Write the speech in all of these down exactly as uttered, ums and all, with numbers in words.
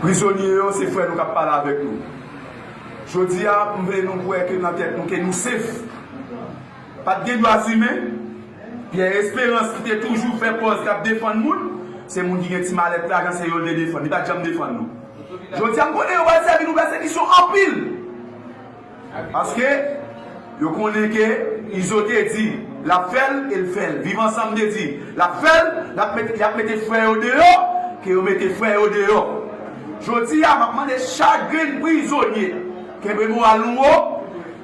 Prizonye yo, se frè nou k ap pale avèk nou. Jodi a, m vle nou kwè ke nan tèt nou, ke nou sef. Pa t gen dwa imen. Pyè Esperans ki te toujou fè pòz k ap defann moun, se moun ki gen ti malèt lajan, se yo l te defann. Li pa t janm defann nou. Jodi a, m konnen yo pral sèvi nou pèsekisyon anpil. Paske yo konnen ke Izo te di l ap fè l e l fè l. Viv Ansanm te di l ap fè l, l ap mete, y ap mete frè yo deyò, ke yo mete frè yo deyò. Jodi a, m ap mande chak grenn prizonye, kenbe moral nou wo,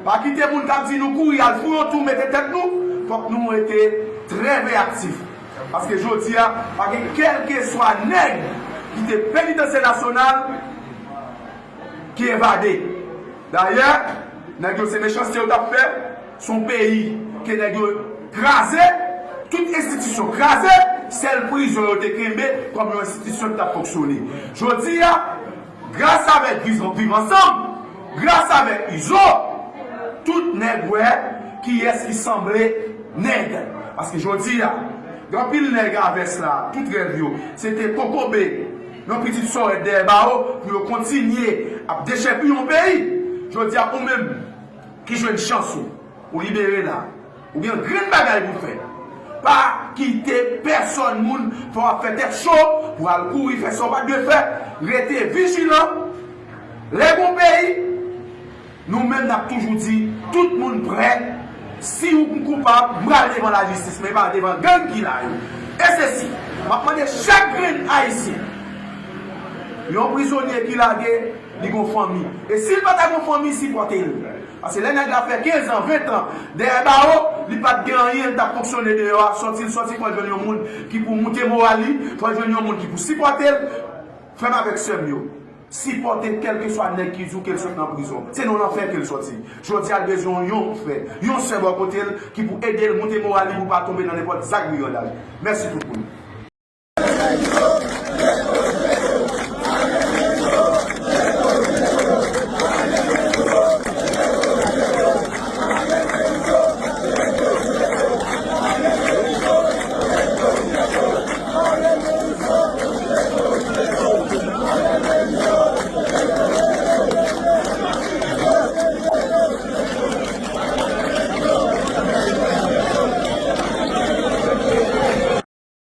pa kite moun k ap di nou kouri al fou yon tou mete tèt nou, fòk nou rete trè veyaktif. Paske jodi a, pa gen kèlkeswa nèg ki te penitansye nasyonal ki evade. Dayè, nèg yo se mechanste yo t ap fè, se yon peyi ke nèg yo kraze, tout enstitisyon kraze, sèl prizon yo te kenbe kòm yon enstitisyon ki t ap fonksyone. Jodi a, gras avèk Viv, Viv Ansanm, gras avèk Izo, tout nèg wè kiyès ki sanble nèg. Paske jodi a, gen anpil nèg a vès la, tout rèv yo, se te kokobe yon pitit sòrèt dèyè bawo pou yo kontinye ap dechèpiye yon peyi. Jodi a, ou menm ki jwenn chans ou, ou libere la, ou gen grenn bagay pou fè. Pa kite pèsòn moun fè w ap fè tèt cho pou al kouri fè sa w pa t dwe fè. Rete vijilan. Lè gon peyi, nou menm n ap toujou di, tout moun prè. Si ou koupab, m pral devan lajistis, men pa devan gang ki la yo. E se si, m ap mande chak grenn Ayisyen, yon prizonye ki lage, li gon fanmi. E si l pa ta gon fanmi, sipòte l. Paske lè nèg la fè kenz an, ven tan dèyè bawo, li pa t gen anyen, l t ap fonksyone deyò a, sòti l sòti, fò l jwenn yon moun ki pou moute moral li, fò l jwenn yon moun ki pou sipòte l. Frè m avèk sè m yo, sipòte kèlkeswa nèg ki di w ke l sot nan prizon. Se nan lanfè ke l sòti. Jodi a, l bezwen yon frè, yon sè bò kote l ki pou ede l moute moral li pou l pa tonbe nan nenpòt zak brigandaj. Mèsi tout moun.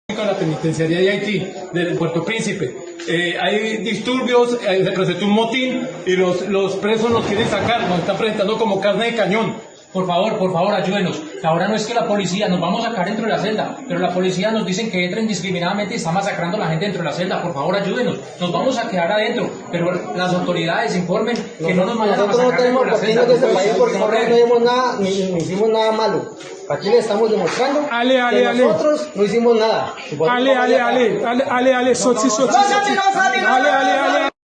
A la penitenciaría de Haití, de Puerto Príncipe. Eh, hay disturbios, eh, se presentó un motín y los, los presos nos quieren sacar, nos están presentando como carne de cañón. Por favor, por favor, ayúdenos. Ahora no es que la policía, nos vamos a quedar dentro de la celda, pero la policía nos dicen que entra indiscriminadamente y está masacrando a la gente dentro de la celda. Por favor, ayúdenos. Nos vamos a quedar adentro, pero las autoridades informen que no nos vayan a masacrar dentro de la celda. Nosotros no tenemos por qué irnos de este país porque nosotros no hicimos nada, ni, ni hicimos nada malo. Aquí le estamos demostrando que nosotros no hicimos nada. Y por eso vamos a quedar. Ale, ale, ale, ale, ale, soti, soti, soti. Ale, ale, ale.